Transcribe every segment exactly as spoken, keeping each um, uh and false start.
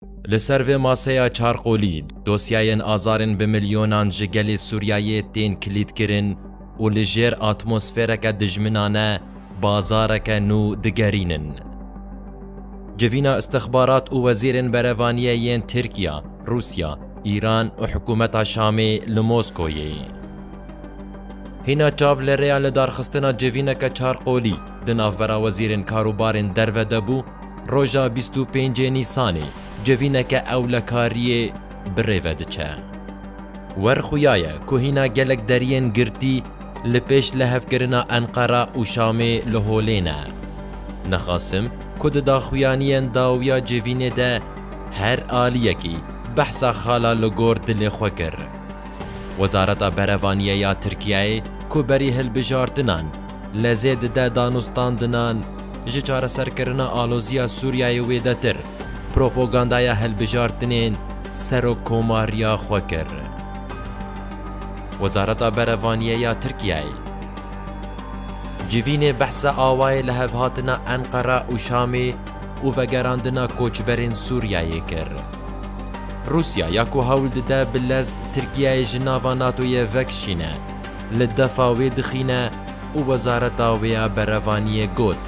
Li ser vê maseya çarqolî, dosyayên azarên bi milyonan ji gelê Sûriyeyê tên kilîtkirin û li jêr atmosfereke dijminane bazareke nû digerînin. Civîna istixbarat û wezîrên berevaniyê yên Tirkiya, Rûsya, Îran û hikûmeta Şamê li Moskoyê. Hîna çav li rêya lidarxistina civîneke çarqolî di navbera wezîrên karûbarên derve de bû, roja bîst û pêncê Nîsanê civîneke ewlekariyê bi rê ve diçe. Wer xuya ye ku hîna gelek deriyên girtî li pêş lihevkirina Enqera û Şamê li holê ne. Nexasim ku di daxuyaniyên dawiya civînê de her aliyekî behsa xala li gor dilê xwe kir. Wezareta Berevaniyê ya Tirkiyeyê ku berî hilbijartinan lezê dide danûstandinan ji çareserkirina aloziya Sûriyeyê wêdetir, propagandaya hilbijartinên serokkomariya xwe kir. Wezareta Berevaniyê ya Tirkiyeyê civînê behsa awayê lihevhatina Enqera û Şamê û vegerandina koçberên Sûriyeyê kir. Rûsya ya ku hewl dide bi lez Tirkiyeyê ji nava NATOyê vekişîne, li defa wê dixîne û wezareta wê ya berevaniyê got,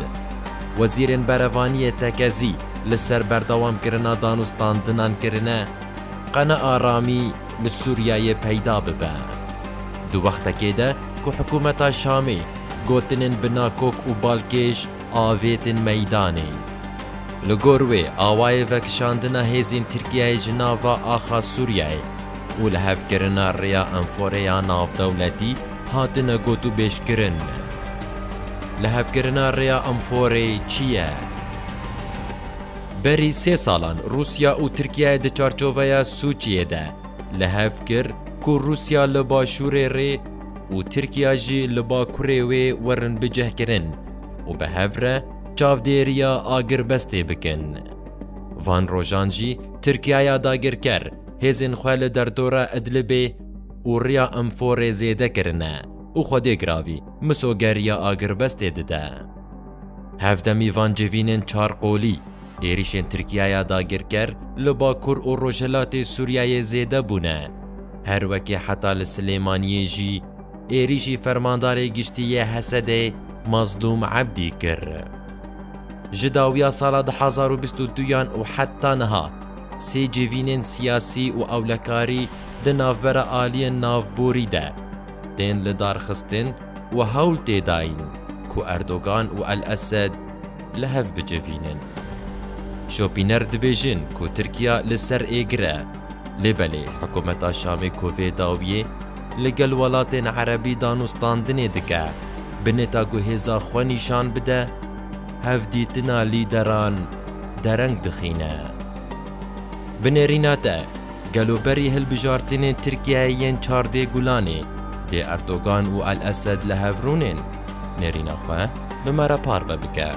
wezîrên berevaniyê tekezî li ser berdewamkirina danûstandinan kirine, qe ne aramî li Sûriyeyê peyda bibe. Di wextekê de ku hikûmeta Şamê gotinên bi nakok û balkêş avêtin meydanê. Li gor wê, awayê vekişandina hêzên Tirkiyeyê ji nava axa Sûriyeyê û lihevkirina rêya Enforê ya navdewletî hatine gotûbêjkirin. Lihevkirina rêya Enforê çi ye? Berî sê salan Rûsya û Tirkiye di çarçoveya Sûçiyê de li hev kir ku Rûsya li başûrê rê û Tirkiya jî li bakurê wê werin bicihkirin û bi hev re çavdêriya agirbestê bikin. Van rojan jî Tirkiyaya dagirker hêzên xwe li derdora Idlibê û riya Enforê zêde kirine û xwedê giravî misogeriya agirbestê dide. Hevdemî van civînên çar qolî êrîşên Tirkiyaya dagirker li Bakur û Rojhilatê Sûriyeyê zêde bûne. Her wekê heta li Silêmaniyê jî êrîşî Fermandarê Giştî yê Hesedê Mazlûm Ebdî kir. Ji dawiya sala du hazar û bîst û duyan û heta niha sê civînên siyasî û ewlekarî di navbera aliyên navborî de tên lidarxistin û hewl tê dayîn ku Erdogan û El Esed li hev bicivînin. Şopîner dibêjin ku Tirkiya li ser êgir e, lê belê hikûmeta Şamê ku vê dawiyê li gel welatên erebî danûstandinê dike, bi neta ku hêza xwe nîşan bide, hevdîtina lîderan dereng dixîne. Bi nêrîna te, gelo berî hilbijartinên Tirkiyeyê yên çardê Gulanê dê Erdogan û El Esed li hev rûnên? Nêrîna xwe bi me re parve bike.